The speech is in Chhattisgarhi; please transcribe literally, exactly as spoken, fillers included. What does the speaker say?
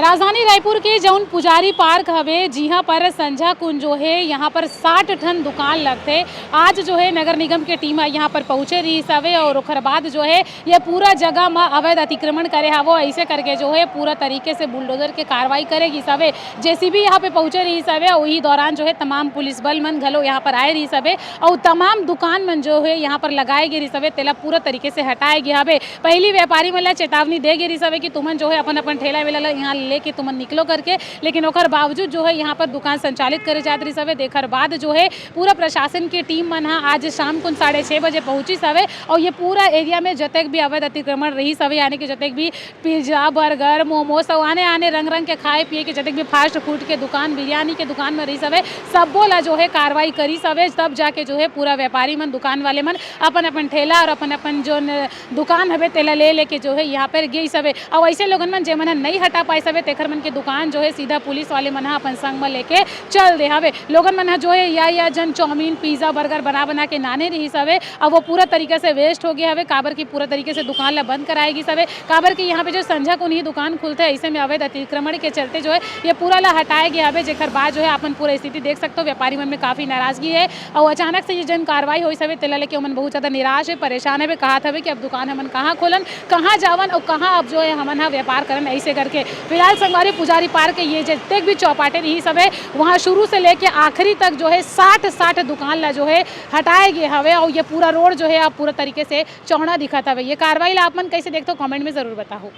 राजधानी रायपुर के जउन पुजारी पार्क हवे, जिहां पर संझा कुन जो हे, यहां पर साठ ठन दुकान लगथे। आज जो हे नगर निगम के टीम ह यहां पर पहुंचे रहिस हवे और ओखर बाद जो हे ये पूरा जगह म अवैध अतिक्रमण करे हवो, अइसे करके जो हे पूरा तरीके से बुलडोजर के कार्रवाई करे गिस हवे। जेसीबी यहां पे पहुंचे रहिस हवे, उही दौरान जो हे तमाम पुलिस बल मन घलो यहां पर आए रहिस हवे और तमाम दुकान मन जो हे यहां पर लगाए गे रहिस हवे, तेला पूरा तरीके से हटाए गे हवे। पहिली व्यापारी मन ला चेतावनी दे गे रिहिस हवे कि तुमन जो हे अपन-अपन ठेला-वेला ला इहाँ लेके तुमन निकलो करके, लेकिन ओकर बावजूद जो हे यहाँ पर दुकान संचालित करे जात रिहिस हवे। तेखर बाद जो हे पूरा प्रशासन के टीम मन ह आज शाम कुन साढ़े छह बजे पहुँचिस हवे और ये पूरा एरिया में जतेक भी अवैध अतिक्रमण रिहिस हवे, यानी कि जतेक भी पिज्जा, बर्गर, मोमोज अउ आने-आने रंग-रंग के खाए-पिए के जतेक भी फास्ट फूड के दुकान, बिरयानी के दुकान में रिहिस हवे, सब्बो ला जो हे कार्रवाई करिस हवे। तब जाके जो हे पूरा व्यापारी मन, दुकान वाले मन अपन-अपन ठेला और अपन-अपन जोन दुकान हवे, तेला ले लेके जो हे यहाँ पर गेइस हवे। अउ अइसे लोगन मन, जेमन ह नइ हटा पाइस हवे, तेखर मन के दुकान जो हे सीधा पुलिस वाले मन ह अपन संग म लेके चल दे हवे। लोगन मन ह जो हे या, या जन चाउमीन, पिज्जा, बर्गर बना, बना के नाने रिहिस हवे, अब वो पूरा तरीका से वेस्ट हो गे हवे, काबर कि पूरा तरीके से दुकान ला बंद कराए गिस हवे, काबर कि यहाँ पे जो संझा कुन ही दुकान खुलथे, अइसे में अवैध अतिक्रमण के चलते जो हे ये पूरा ला हटाए गे हवे, जेखर बाद जो हे अपन पूरा स्थिति देख सकथो, व्यापारी मन में काफी नाराजगी हे। अउ अचानक से ये जन कार्रवाई होइस हवे, तेला लेके ओमन बहुत ज्यादा निराश हे, परेशान हवे, कहत हवे कि अब दुकान हमन कहाँ खोलन, कहाँ जावन अउ कहाँ अब जो हे हमन ह व्यापार करन, अइसे करके। फिलहाल संगवारी, पुजारी पार्क के ये जतेक भी चौपाटे रिहिस हवे, वहाँ शुरू से लेके आखिरी तक जो हे साठ, साठ दुकान ला जो हे हटाए गे हवे अउ ये पूरा रोड जो हे अब पूरा तरीके से चौड़ा दिखत हवे। ये कार्रवाई ला आप मन कइसे देखथो, कमेंट में जरूर बताओ।